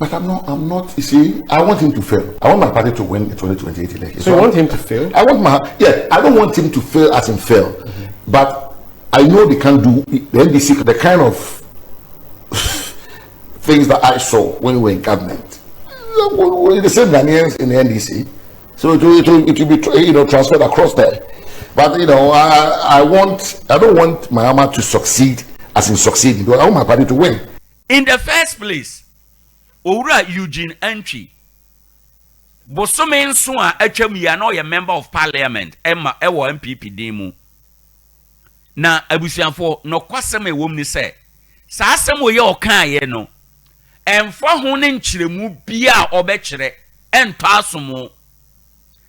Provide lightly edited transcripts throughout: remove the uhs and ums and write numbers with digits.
But I'm not, I'm not, you see, I want him to fail. I want my party to win the 2028 election. So you want him to fail? I want my, yeah, I don't want him to fail as in fail. But I know they can't do, the NDC, the kind of things that I saw when we were in government. We're the same Ghanaians in the NDC. So it will be transferred across there. But I don't want Mahama to succeed as in succeeding. I want my party to win. In the first place, Owura Eugene Antwi, bosome 7 a atwam yi a na ɔyɛ member of parliament ɛma ɛwɔ NPP din mu. Na abusuafoɔ, nɔkwasɛm a ɛwɔ mu ni sɛ saa asɛm wɔ yɛ ɔkaeɛ no, ɛmfa ho ne nkyerɛmu bia a ɔbɛkyerɛ, ɛntɔ asom.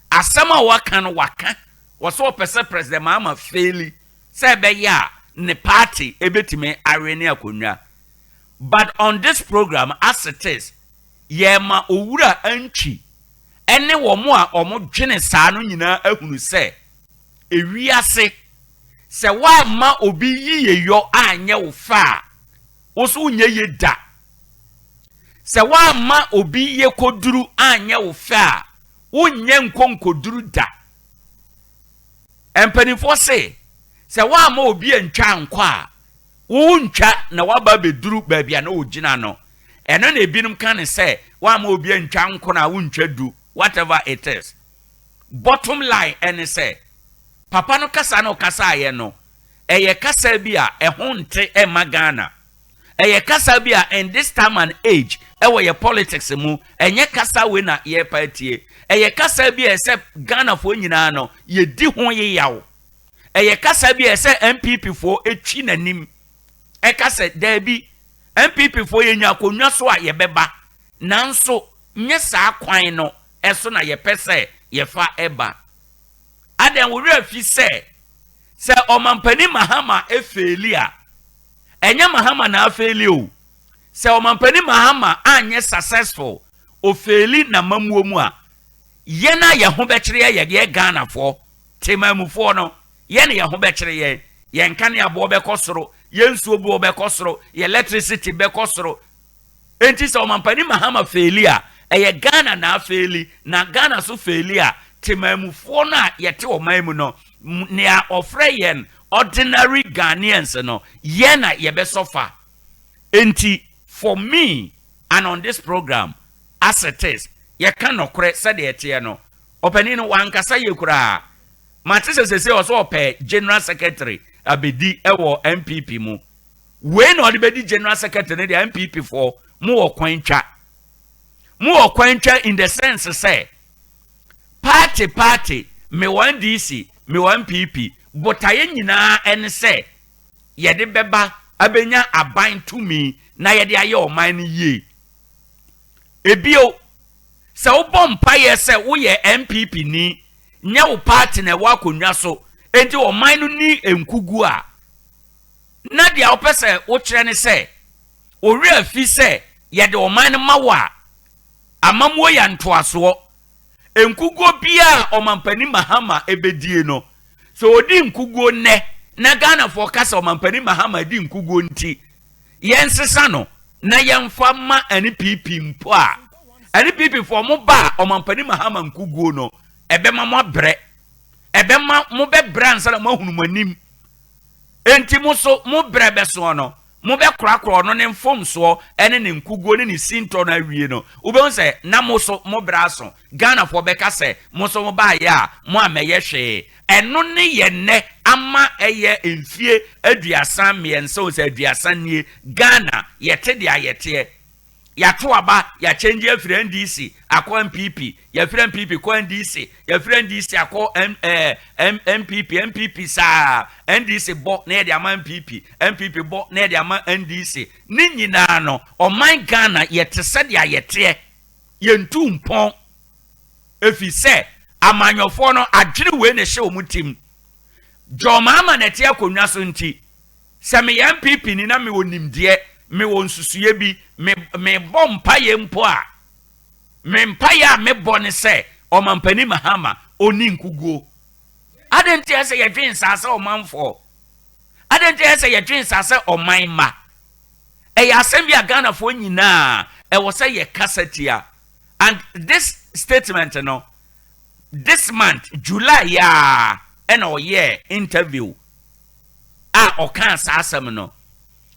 Asɛm a waka no waka, wɔsɛ ɔpɛ sɛ President Mahama fail sɛ ɛbɛyɛ a ne party ebɛtumi awe ne akonnwa. But on this program as it is, yɛma Owura Antwi ɛne wɔn a wɔn dwene saa no nyinaa ahunu sɛ ewiase, sɛ woamma obi yie yɔ anyɛ wo fa a, wo so wonyɛ yie da. Sɛ woamma obi yie koduru anyɛ wo fɛ a, wonyɛ nkonkoduru da. Mpanimfoɔ se sɛ woamma obi antwa nkɔ a, wontwa na woaba abɛduru baabi a na wogyina no. Ɛno na ebinom ka ne sɛ woamma obi antwa nkɔ na wontwa du. Whatever it is, bottom line ɛne sɛ papa no kasa na ɔkasaeɛ no, ɛyɛ kasa bi a ɛho nte ɛma Ghana. Ɛyɛ kasa bi a in this time and age ɛwɔ yɛ politics mu, ɛnyɛ kasa wei na yɛrepa atie. Ɛyɛ kasa bi a ɛsɛ Ghanafoɔ nyinaa no yɛdi ho yeyaw. Ɛyɛ kasa bi a ɛsɛ NPP foɔ etwi n'anim ɛka sɛ daabi, NPP foɔ yɛnya akonnwa so a yɛbɛba, nanso nyɛ saa kwan no ɛso na yɛpɛ sɛ yɛfa ɛba. Adan wo werɛ fi sɛ Ɔmampanin Mahama efail a, ɛnyɛ Mahama na afail o. Sɛ Ɔmampanin Mahama anyɛ successful, ofail na mamuo mu a, yɛn a yɛn ho bɛkyerɛ yɛ yɛ Ghanafoɔ temamufoɔ no, yɛn na yɛn ho bɛkyerɛ yɛn. Yɛn kaneaboɔ bɛkɔ soro, yɛn nsuo boɔ bɛkɔ soro, yɛn electricity bɛkɔ soro. Enti sɛ Ɔmampanin Mahama fail a, ɛyɛ Ghana na afail. Na Ghana so fail a, temamufoɔ no a yɛte ɔman mu no, nea ɔfrɛ yɛn ordinary Ghanaians no, yɛn na yɛbɛsɔfa. Enti for me and on this program as it is, yɛka nɔkorɛ sɛdeɛ ɛteɛ no, ɔpanin no wankasa yie koraa. Mate sɛ sese ɔsɛ ɔpɛ general secretary abɛdi ɛwɔ NPP mu. Wei na ɔde bɛdi general secretary no deɛ, NPP foɔ, mo wɔ kwan twa, mo wɔ kwan twa in the sense sɛ party mewɔ NDC, mewɔ NPP, botaeɛ nyinaa ɛne sɛ yɛde bɛba abɛnya aban tumi na yɛde ayɛ ɔman no yie. Ebio, sɛ wobɔ mpaeɛ sɛ woyɛ NPP ni, nyɛ wo party na ɛwɔ akonnwa so enti ɔman no ni nkugu a, na deɛ wopɛ sɛ wokyerɛ ne sɛ owurɛ fi sɛ yɛde ɔman no ma wo a, amammuo yɛ ntoasoɔ. Nkuguo biara a Ɔmampanin Mahama ebedie no, sɛ ɔdi nkuguo nnɛ na Ghanafoɔ ka sɛ Ɔmampanin Mahama di nkuguo nti yɛnsesa no na yɛmfa ma NPP mpo a, NPP foɔ mo ba a, Ɔmampanin Mahama nkuguo no ɛbɛma mo abrɛ, ɛbɛma mo bɛbrɛ ansa na mo ahunu mo anim. Enti mo so mo brɛ bɛsoɔ no, mobɛkorakora ɔno ne mfomsoɔ ne ne nkuguo ne ne sintɔ no awie no, wobɛhu sɛ na mo so mo brɛ aso. Ghanafoɔ bɛka sɛ mo so mo baayɛ a, mo amɛyɛ hwee. Ɛno ne yɛ nnɛ ama ɛyɛ mfie 33 o, sɛ 30 nie, Ghana yɛte deɛ ayɛteɛ. Yɛato aba, yɛakyɛngye afiri NDC akɔ NPP, yɛafiri NPP kɔ NDC, yɛafiri NDC akɔ M, M, NPP, NPP saa, NDC bɔ na yɛde ama NPP, NPP bɔ na yɛde ama NDC. Ne nyinaa no, ɔman Ghana yɛte sɛdeɛ yɛteɛ, yɛntu mpɔn. Ɛfiri sɛ amanyɔfoɔ no adwene wei na ɛhyɛ wɔn tirim. John Mahama na ɛte akonnwa so nti, sɛ meyɛ NPP ni na mewɔ nimdeɛ, mewɔ nsusuiɛ bi, me mebɔ mpaeɛ mpo a, me mpaeɛ a mebɔ ne sɛ Ɔmampanin Mahama ɔni nkuguo. Adɛn nti ɛsɛ yɛdwen saa sɛ ɔmanfoɔ? Adɛn nti ɛsɛ yɛdwen saa sɛ ɔman mma? Ɛyɛ asɛm bi a Ghanafoɔ nyinaa Ɛwɔ sɛ yɛkasa tia. And this statement no, this month July yaa ɛna ɔyɛɛ interview a ɔkaa saa asɛm no,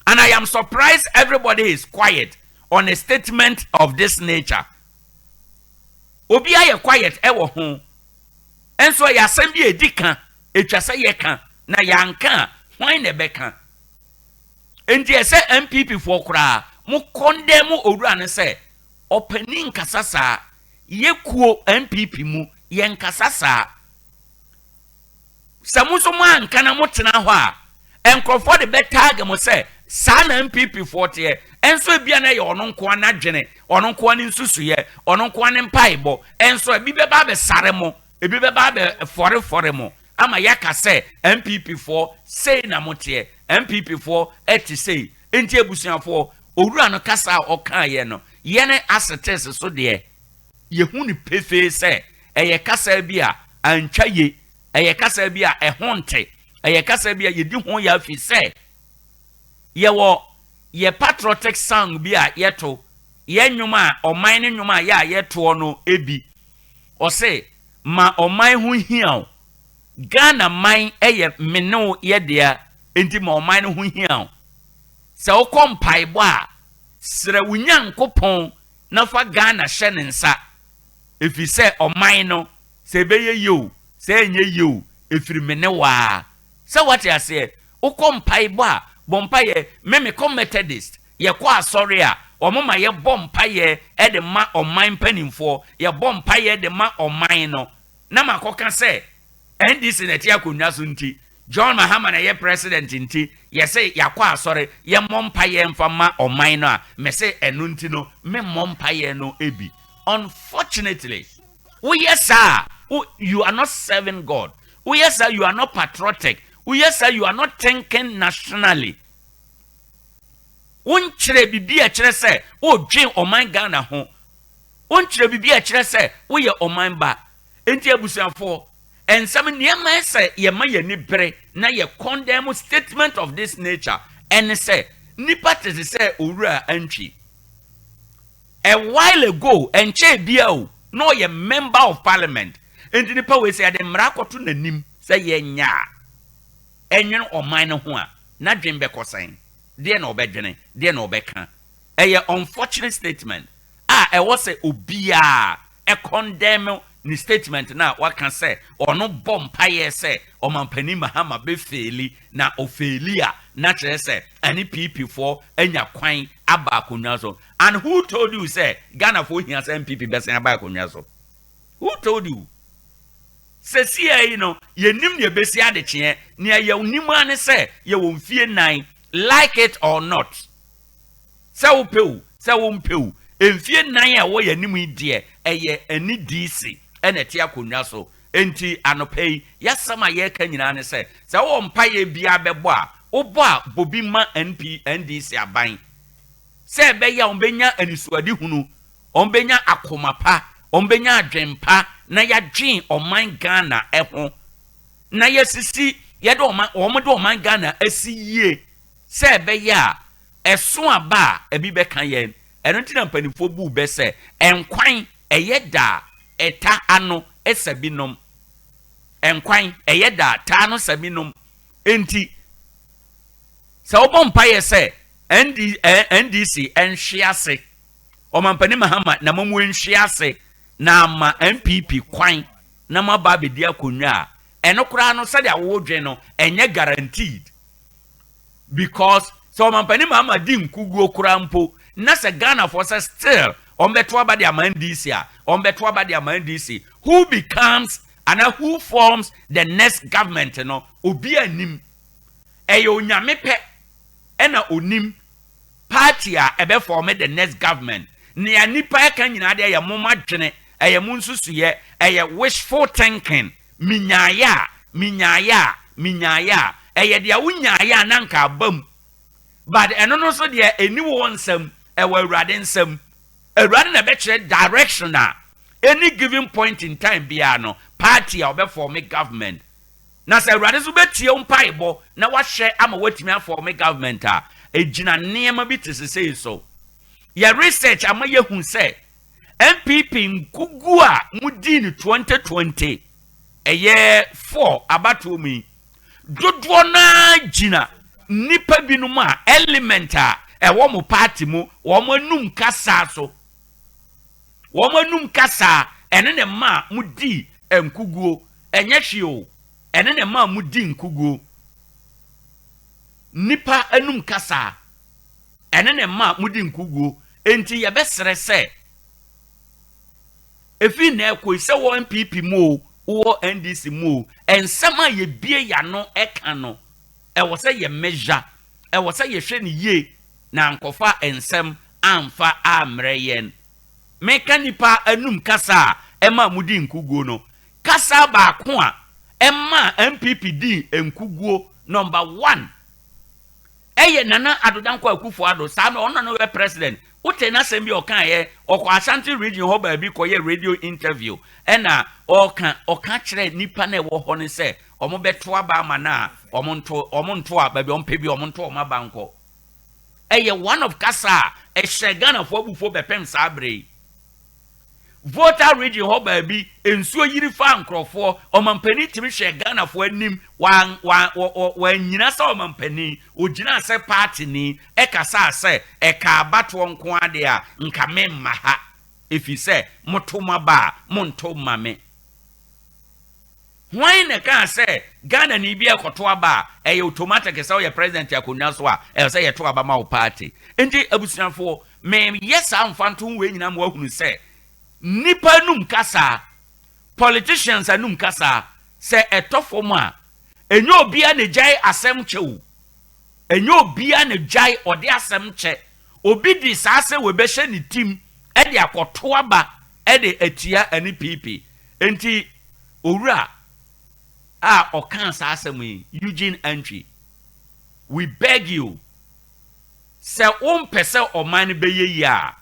and I am surprised everybody is quiet on a statement of this nature. Obi ayɛ quiet ɛwɔ ho, nso ɛyɛ asɛm bi a edi ka, etwa sɛ yɛka, na yɛanka a, hwan na ɛbɛka? Nti ɛsɛ NPP foɔ koraa mo condemn owura no sɛ ɔpanin nkasa saa. Yɛkuo NPP mu, yɛnkasa saa. Sɛ mo nso mo anka na mo tena hɔ a, nkurɔfoɔ de bɛtag mo sɛ saa na NPP foɔ teɛ. Ɛnso ebia na ɛyɛ ɔno nko n'adwene, ɔno nko ne nsusuyɛ, ɔno nko ne mpaebɔ. Ɛnso ebi bɛba abɛsare mo, ebi bɛba abɛfɔrefɔre mo ama yɛaka sɛ NPP foɔ sei na mo teɛ, NPP foɔ ɛte sei. Nti abusuafoɔ, owura no kasa a ɔkaeɛ no, yɛne asetes so deɛ, yɛhu no pefee sɛ ɛyɛ kasa bi a antwa ye, ɛyɛ kasa bi a ɛho nte, ɛyɛ kasa bi a yɛdi ho yɛ afi sɛ yɛwɔ yɛ patriotic song bi a yɛto yɛn nnwom a ɔman ne nnwom a yɛ a yɛtoɔ no ebi. Ɔse ma ɔman ho hia o, Ghana man yɛ menew yɛ dea, nti ma ɔman no ho hia o. Sɛ wokɔ mpaebɔ a, srɛ wo Nyankopɔn na fa Ghana hyɛ ne nsa, ɛfiri sɛ ɔman no, sɛ ɛbɛyɛ yie o, sɛ ɛnyɛ yie o, ɛfiri me ne waa. Sɛ wate aseɛ, wokɔ mpaebɔ a, bɔ mpaeɛ. Me mekɔ Methodist, yɛkɔ asɔre a, wɔn ma yɛbɔ mpaeɛ de ma ɔman mpanimfoɔ, yɛbɔ mpaeɛ de ma ɔman no. Na makɔka sɛ NDC na ɛte akonnwa so nti, John Mahama na ɛyɛ president nti, yɛsɛ yɛakɔ asɔre, yɛmmɔ mpaeɛ mfa ma ɔman no a, mɛsɛ ɛno nti no, memmɔ mpaeɛ no bi. Unfortunately, woyɛ saa, you are not serving God. Woyɛ saa, you are not patriotic. Woyɛ saa, you are not thinking nationally. Wonkyerɛ biribi a kyerɛ sɛ wodwen ɔman Ghana ho. Wonkyerɛ biribi a kyerɛ sɛ woyɛ ɔman ba. Nti abusuafoɔ, nsɛm nneɛma ɛsɛ yɛma yɛni bere na yɛ condemn statement of this nature ɛne sɛ nipa te sɛ Owura Antwi. A while ago, ɛnkyɛn bia o, na ɔyɛ member of parliament. Nti nipa wei, sɛ yɛde mmara akɔto n'anim sɛ yɛnyɛ a ɛnwene ɔman no ho a, n'adwene bɛkɔ sɛn? Deɛ na ɔbɛdwene? Deɛ na ɔbɛka? Ɛyɛ unfortunate statement a ɛwɔ sɛ obiara ɛcondemn ne statement na waka sɛ ɔno bɔ mpaeɛ sɛ Ɔmampanin Mahama bɛfail, na ɔfail a, na kyerɛ sɛ ɛne PP foɔ anya kwan aba akonnwa so. And who told you sɛ Ghanafoɔ hia sɛ NPP bɛsɛn aba akonnwa so? Who told you? Sɛsia yi no, yɛnim nea ɛbɛsi adekyeɛ. Nea yɛnim ara ne sɛ yɛwɔ mfie 4, like it or not, sɛ wopɛ o, sɛ wompɛ o, mfie 4 a ɛwɔ yɛn anim yi deɛ, ɛyɛ ɛne DC ɛna ɛte akonnwa so. Nti anɔpa yi, yɛasɛm a yɛreka nyinaa ne sɛ, sɛ wowɔ mpaeɛ biara bɛbɔ a, wobɔ a, bɔ bi ma NP NDC aban sɛ ɛbɛyɛ a wɔbɛnya anisoadehunu, wɔbɛnya akoma pa, wɔbɛnya adwen pa na yɛadwen ɔman Ghana ho na yɛsisi yɛde ɔman, wɔn de ɔman Ghana asi yie sɛ ɛbɛyɛ a ɛso aba a ebi bɛka yɛn. Ɛno nti na mpanimfoɔ buu bɛ sɛ nkwan ɛyɛ da a ɛta ano ɛsa bi nom, nkwan ɛyɛ da a taa no sa bi nom. Nti sɛ wɔbɔ mpaeɛ sɛ ND, NDC nhwe ase, Ɔmampanin Mahama na mo nhwe ase na ama NPP kwan na mo aba abɛdi akonnwa a, ɛno koraa no, sɛdeɛ awowɔ no, ɛnyɛ guaranteed, because sɛ Ɔmampanin Mahama di nkuguo koraa mpo na sɛ Ghanafoɔ sɛ still ɔmbɛto aba de ama NDC a, ɔmbɛto aba de ama NDC. Who becomes ana who forms the next government no, obi anim. Ɛyɛ Onyame pɛ ɛna onim party a ɛbɛform the next government. Nea nipa ɛka nyinaa deɛ, ɛyɛ mo ma dwene, ɛyɛ mo nsusuyɛ, ɛyɛ wishful thinking. Minyaayɛ a, minyaayɛ a, minyaayɛ a, ɛyɛ deɛ wonyaayɛ a na nka aba mu. But ɛno no nso deɛ, ɛni wɔ nsam, ɛwɔ Awurade nsam. Awurade na ɛbɛkyerɛ direction a any given point in time biara no, party a ɔbɛform government. Na sɛ Awurade nso bɛtie wo mpaebɔ na wahyɛ ama woatumi aform government a, ɛgyina nneɛma bi te sesei so. Yɛ research ama yɛhu sɛ NPP nkugu a mudii no 2020 ɛyɛ 4 abatoɔ mu yi, dodoɔ no ara gyina nnipa binom a element a ɛwɔ mo party mu wɔn anum kasa so. Wɔn anum kasa ɛne ne ma a mudii nkuguo. Ɛnyɛ hwee o, ɛne ne ma a mudi nkuguo. Nnipa anum kasa ɛne ne mma a modi nkoguo. Enti yɛbɛsrɛ sɛ, ɛfiri nnɛ rekɔ yi, sɛ wɔ NPP mu o, wowɔ NDC mu o, nsɛm a yɛbue yɛn ano ka no, ɛwɔ sɛ yɛ measure, ɛwɔ sɛ yɛhwɛ no yie na ankɔfa nsɛm amfa ammrɛ yɛn. Meka nnipa anum kasa a ɛmaa modi nkoguo no, kasa baako a ɛmaa NPP dii nkoguo, number one, Ɛyɛ Nana Addo Dankwa Akufo Addo saa mmerɛ ɔno na na ɔyɛ president, wote n'asɛm bi a ɔkaeɛ, ɔkɔ Ashanti region hɔ baabi kɔyɛ radio interview ɛna ɔreka, ɔka kyerɛɛ nnipa no a ɛwɔ hɔ no sɛ wɔn bɛto aba ama no a wɔn nto, wɔn nto a baabi a wɔn pɛ bi wɔn nto wɔn aba nkɔ. Ɛyɛ one of kasa a ɛhyɛ Ghanafoɔ abufuo bɛpem saa berɛ yi. Volta region hɔ baabi nsuo yiri faa nkorɔfoɔ, ɔmampanin tumi hwɛɛ Ghanafoɔ anim, wan wan wɔ wɔ wannyina sɛ ɔmampanin, ɔgyinaa sɛ paatini ɛkasaa sɛ ɛka abatoɔ nko ara deɛ a nka memma ha ɛfiri sɛ moto mo aba a monto mma me. Hwan na ɛkaa sɛ Ghanani bi rekɔto aba a, ɛyɛ automatic sɛ woyɛ president akonnwa so a, ɛwɔ sɛ yɛto aba ma wo party? Nti abusuafoɔ, meyɛ saa mfantoho wei nyinaa ma woahunu sɛ nnipa anum kasa, politicians anum kasa, sɛ ɛtɔ fam a, ɛnyɛ obiara na ɛgyae asɛm kyɛ o. Ɛnyɛ obiara na ɛgyae ɔde asɛm kyɛ. Obi de saa asɛm wei bɛhyɛ ne tim de akɔto aba de atia NPP. Enti owura a ɔkaa saa asɛm yi, Eugene Antwi, we beg you, sɛ wompɛ sɛ ɔman no bɛyɛ yie a,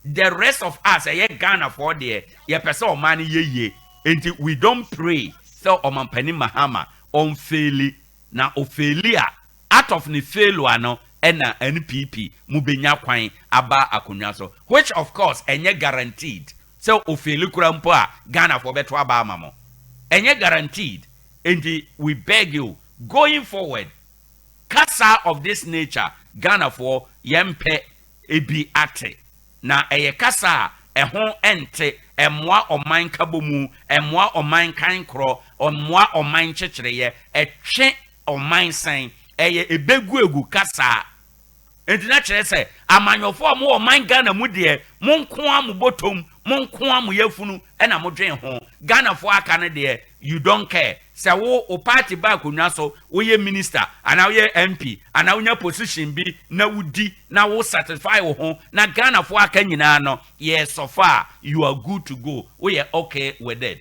the rest of us, ɛyɛ Ghanafoɔ deɛ, yɛpɛ sɛ ɔman no yɛ yie. Enti we don't pray sɛ Ɔmampanin Mahama ɔnfeeli. Na ɔfeeli a, out of ne failure no ɛna NPP mo bɛnya kwan aba akonnwa so, which of course ɛnyɛ guaranteed. Sɛ ofeeli koraa mpo a Ghanafoɔ bɛto aba ama mo. Ɛnyɛ guaranteed. Enti we beg you, going forward, kasa of this nature Ghanafoɔ yɛmpɛ bi ate. Na ɛyɛ kasa a ɛho nte, ɛmmoa ɔman nkabomu, ɛmmoa ɔman kankorɔ, ɛmmoa ɔman nkyekyereeɛ, ɛtwe ɔman sɛn, ɛyɛ ɛbɛguegu kasa. Enti na kyerɛ sɛ amanyɔfoɔ a mowɔ ɔman Ghana mu deɛ mo nko ara mo bɔtɔm, mo nko ara mo yafunu na mo dwen ho. Ghanafoɔ a aka no deɛ you don't care. Sɛ wo wo party ba akonnwa so, woyɛ minister anaa woyɛ MP anaa wonya position bi na wodi na wo satisfy wo ho na Ghanafoɔ a aka nyinaa no yɛ suffer a, you are good to go, woyɛ okay with it.